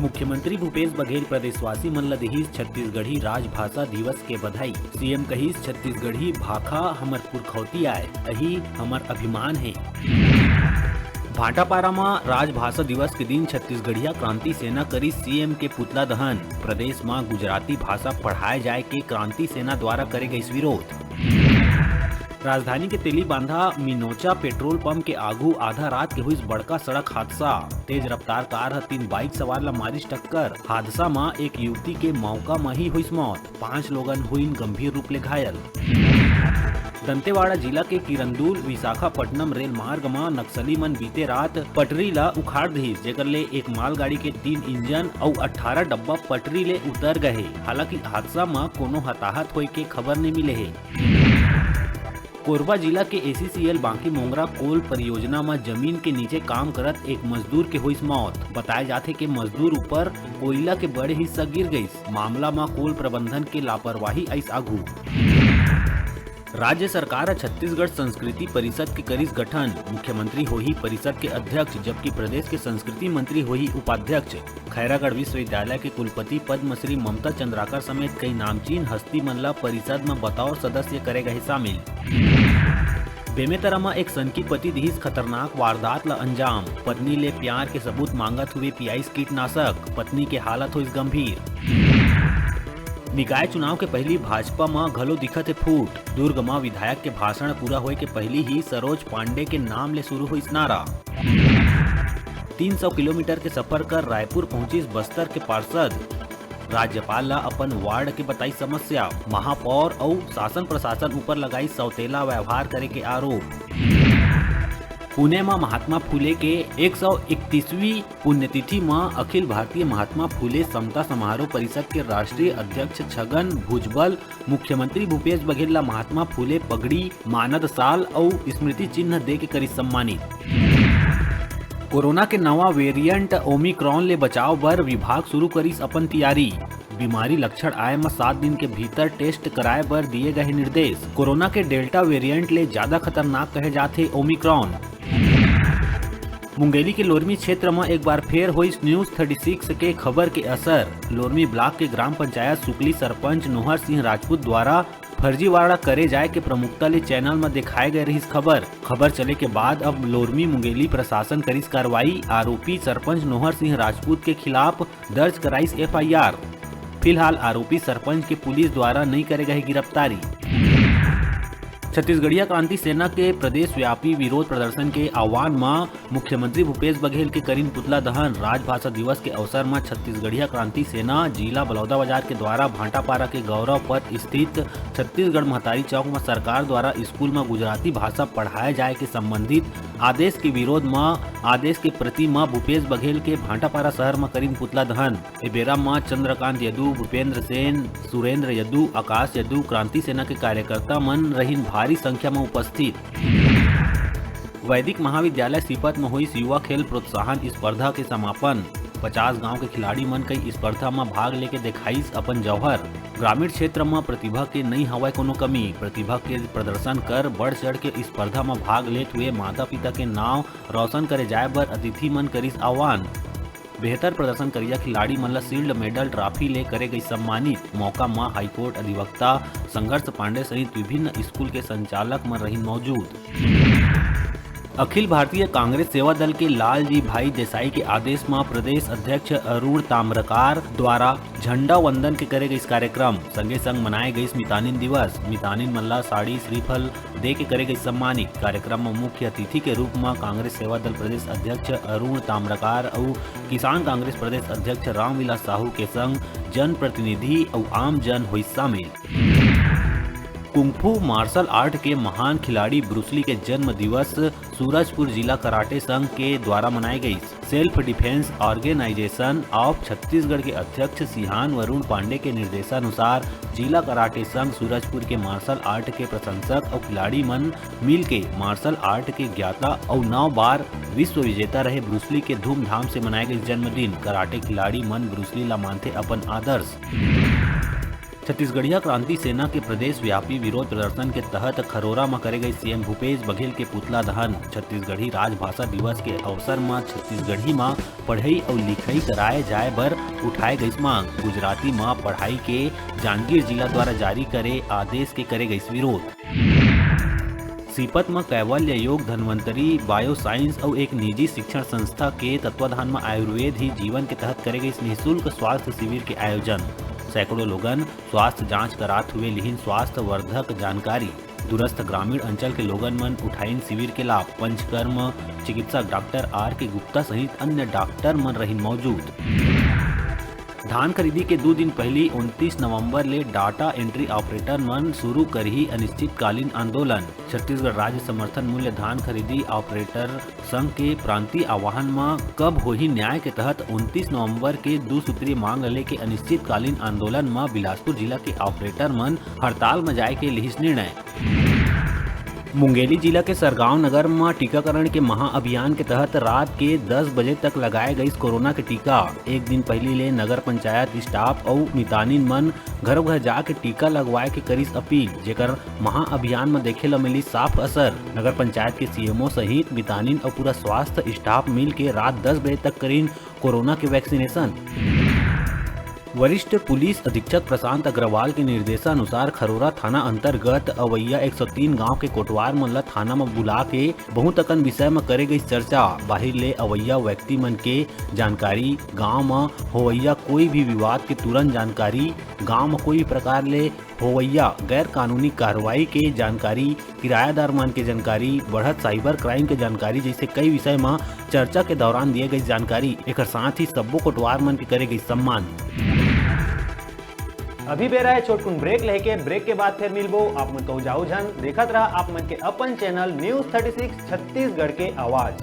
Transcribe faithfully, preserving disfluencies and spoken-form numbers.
मुख्यमंत्री भूपेश बघेल प्रदेशवासी मन ल दिहिस छत्तीसगढ़ी राजभाषा दिवस के बधाई। सीएम कहिस, छत्तीसगढ़ी भाखा हमर पुरखौती आय, अही हमर अभिमान हे। भाटापारा म राजभाषा दिवस के दिन छत्तीसगढ़िया क्रांति सेना करिस सीएम के पुतला दहन। प्रदेश म गुजराती भाषा पढ़ाए जाए के क्रांति सेना द्वारा करे गइस विरोध। राजधानी के तेलीबांधा मिनोचा पेट्रोल पंप के आगू आधा रात के हुइस बड़का सड़क हादसा। तेज रफ्तार कार ह तीन बाइक सवार ल मारिस टक्कर। हादसा म एक युवती के मौका म ही हुइस मौत। पांच लोगन हुइन गंभीर रूप ले घायल। दंतेवाड़ा जिला के किरंदुल विशाखापट्टनम रेल मार्ग म नक्सली मन बीते रात पटरी ल उखाड़ दिस, जेकर ले एक मालगाड़ी के तीन इंजन अउ अट्ठारह डब्बा पटरी ले उतर गए। हालांकि हादसा म कोनो हताहत होए के खबर नइ मिले हे। कोरबा जिला के एसीसीएल बांकी मोंगरा कोल परियोजना म जमीन के नीचे काम करत एक मजदूर के होइस मौत। बताए जाथे के मजदूर ऊपर कोयला के बड़े हिस्सा गिर गइस। मामला म कोल प्रबंधन के लापरवाही आइस आघू। राज्य सरकार ह छत्तीसगढ़ संस्कृति परिषद के करिस गठन। मुख्यमंत्री होही परिषद के अध्यक्ष, जबकि प्रदेश के संस्कृति मंत्री होही उपाध्यक्ष। खैरागढ़ विश्वविद्यालय के कुलपति पद्मश्री ममता चंद्राकर समेत कई नामचीन हस्ती मन ल परिषद म बतौर सदस्य करे गए शामिल। बेमेतरा म एक सनकी पति दिहिस खतरनाक वारदात ल अंजाम। पत्नी ले प्यार के सबूत मांगत हुए पियाइस कीटनाशक, पत्नी के हालत होइस गंभीर। निकाय चुनाव के पहिली भाजपा म घलो दिखत हे फूट। दुर्ग म विधायक के भाषण पूरा होए के पहिली ही सरोज पांडे के नाम ले शुरू होइस नारा। तीन सौ किलोमीटर के सफर कर रायपुर पहुंचिस बस्तर के पार्षद। राज्यपाल ला अपन वार्ड के बताई समस्या। महापौर अउ शासन प्रशासन ऊपर लगाई सौतेला व्यवहार करे के आरोप। पुणे म महात्मा फूले के एक सौ इकतीसवीं पुण्यतिथि म अखिल भारतीय महात्मा फूले समता समारोह परिषद के राष्ट्रीय अध्यक्ष छगन भुजबल मुख्यमंत्री भूपेश बघेल ला महात्मा फूले पगड़ी, मानद शाल अउ स्मृति चिन्ह दे के करिस सम्मानित। कोरोना के नवा वेरिएंट ओमिक्रॉन ले बचाव बर विभाग शुरू करिस अपन तियारी। बीमारी लक्षण आए म सात दिन के भीतर टेस्ट कराए बर दिए गए निर्देश। कोरोना के डेल्टा वेरिएंट ले ज्यादा खतरनाक कहे जाथे ओमिक्रॉन। मुंगेली के लोरमी क्षेत्र म एक बार फेर होइस न्यूज थर्टी सिक्स के खबर के असर। लोरमी ब्लॉक के ग्राम पंचायत सुकली सरपंच नोहर सिंह राजपूत द्वारा फर्जीवाड़ा करे जाए के प्रमुखता ले चैनल म दिखाए गए रहिस खबर। खबर चले के बाद अब लोरमी मुंगेली प्रशासन करिस कार्रवाई। आरोपी सरपंच नोहर सिंह राजपूत के खिलाफ दर्ज कराइस एफआईआर। फिलहाल आरोपी सरपंच के पुलिस द्वारा नई करे गए गिरफ्तारी। छत्तीसगढ़िया क्रांति सेना के प्रदेश व्यापी विरोध प्रदर्शन के आह्वान म मुख्यमंत्री भूपेश बघेल के करिन पुतला दहन। राजभाषा दिवस के अवसर म छत्तीसगढ़िया क्रांति सेना जिला बलौदाबाजार के द्वारा भाटापारा के गौरव पथ स्थित छत्तीसगढ़ महतारी चौक म सरकार द्वारा स्कूल म गुजराती भाषा पढ़ाए जाए के संबंधित आदेश के विरोध म आदेश के प्रति म भूपेश बघेल के भाटापारा शहर म करिन पुतला दहन। ए बेरा म चंद्रकांत यदु, भूपेंद्र सेन, सुरेंद्र यदु, आकाश यदु, क्रांति सेना के कार्यकर्ता मन रहिन भारी संख्या म उपस्थित। वैदिक महाविद्यालय सीपत म होइस युवा खेल प्रोत्साहन स्पर्धा के समापन। पचास गांव के खिलाड़ी मन कई स्पर्धा म भाग लेके देखाइस अपन जौहर। ग्रामीण क्षेत्र म प्रतिभा के नई हवय कोनो कमी। प्रतिभा के प्रदर्शन कर बढ़ चढ़ के स्पर्धा म भाग लेत हुए माता पिता के नाव रोशन करे जाए बर अतिथि मन करिस आह्वान। बेहतर प्रदर्शन करिया खिलाड़ी मन ल शील्ड मेडल ट्रॉफी ले करे गई सम्मानित। मौका म हाईकोर्ट अधिवक्ता, संघर्ष पांडे सहित विभिन्न स्कूल के संचालक मन रहिन मौजूद। अखिल भारतीय कांग्रेस सेवा दल के लालजी भाई देसाई के आदेश म प्रदेश अध्यक्ष अरुण ताम्रकार द्वारा झंडा वंदन के करे गइस कार्यक्रम। संगे संग मनाए गइस मितानिन दिवस। मितानिन मन ला साड़ी, श्रीफल दे के करे गइस सम्मानित। कार्यक्रम म मुख्य अतिथि के रूप म कांग्रेस सेवा दल प्रदेश अध्यक्ष अरुण ताम्रकार अउ किसान कांग्रेस प्रदेश अध्यक्ष रामविलास साहू के संग जनप्रतिनिधि अउ आम जन होइस शामिल। कुंफू मार्शल आर्ट के महान खिलाड़ी ब्रूसली के जन्म दिवस सूरजपुर जिला कराटे संघ के द्वारा मनाए गइस। Self Defence Organisation of Chhattisgarh के अध्यक्ष सिहान वरुण पांडे के निर्देशानुसार जिला कराटे संघ सूरजपुर के मार्शल आर्ट के प्रशंसक अउ खिलाड़ी मन मिल के मार्शल आर्ट के ज्ञाता अउ नौ बार विश्व विजेता रहे ब्रूसली के धूमधाम से मनाए गए जन्मदिन। कराटे खिलाड़ी मन ब्रूसली ला मानथे अपन आदर्श। छत्तीसगढ़िया क्रांति सेना के प्रदेश व्यापी विरोध प्रदर्शन के तहत खरोरा म करे गई सीएम भूपेश बघेल के पुतला दहन। छत्तीसगढ़ी राजभाषा दिवस के अवसर म छत्तीसगढ़ी म पढ़ई अउ लिखई कराए जाए बर उठाए गईस मांग। गुजराती म पढ़ाई के जांजगीर जिला द्वारा जारी करे आदेश के करे गईस विरोध। सीपत म कैवल्य योग, धन्वंतरी बायो साइंस अउ एक निजी शिक्षण संस्था के तत्वाधान म आयुर्वेद ही जीवन के तहत करे गईस निशुल्क स्वास्थ्य शिविर के आयोजन। सैकड़ों लोगन स्वास्थ्य जांच करात हुए लिहिन स्वास्थ्य वर्धक जानकारी। दूरस्थ ग्रामीण अंचल के लोगन मन उठाइन शिविर के लाभ। पंचकर्म चिकित्सक डॉक्टर आर के गुप्ता सहित अन्य डॉक्टर मन रहिन मौजूद। धान खरीदी के दू दिन पहिली उनतीस नवंबर ले डाटा एंट्री ऑपरेटर मन शुरू करही अनिश्चितकालीन आंदोलन। छत्तीसगढ़ राज्य समर्थन मूल्य धान खरीदी ऑपरेटर संघ के प्रांतीय आह्वान म कब होही न्याय के तहत उनतीस नवंबर के दू सूत्रीय मांग ल लेके अनिश्चितकालीन आंदोलन म बिलासपुर जिला के ऑपरेटर मन हड़ताल म जाए के लिहिस निर्णय। मुंगेली जिला के सरगांव नगर म टीकाकरण के महा अभियान के तहत रात के दस बजे तक लगाए गईस कोरोना के टीका। एक दिन पहिली ले नगर पंचायत स्टाफ अउ मितानिन मन घरो घर जाके टीका लगवाए के करिस अपील, जेकर महा अभियान म देखे ल मिलिस साफ असर। नगर पंचायत के सीएमओ सहित मितानिन अउ पूरा स्वास्थ्य स्टाफ मिल के रात दस बजे तक करिन कोरोना के वैक्सीनेशन। वरिष्ठ पुलिस अधीक्षक प्रशांत अग्रवाल के निर्देशानुसार खरोरा थाना अंतर्गत अवैया एक सौ तीन गांव के कोटवार मन ल थाना म बुला के बहुत अकन विषय म करे गई चर्चा। बाहिर ले अवैया व्यक्ति मन के जानकारी, गांव म होवैया कोई भी विवाद के तुरंत जानकारी, गांव म कोई भी प्रकार ले होवैया गैर कानूनी कार्रवाई के जानकारी, किरायादार मन के जानकारी, बढ़त साइबर क्राइम के जानकारी जैसे कई विषय म चर्चा के दौरान दिए गई जानकारी। एकर साथ ही सब्बो कोटवार मन के करे गई सम्मान। अभी बेरा है छोटकुन ब्रेक लेके, ब्रेक के बाद फिर मिलबो। आप मन कहू जाऊ झन, देखत रहा आप मन के अपन channel news thirty six Chhattisgarh के आवाज।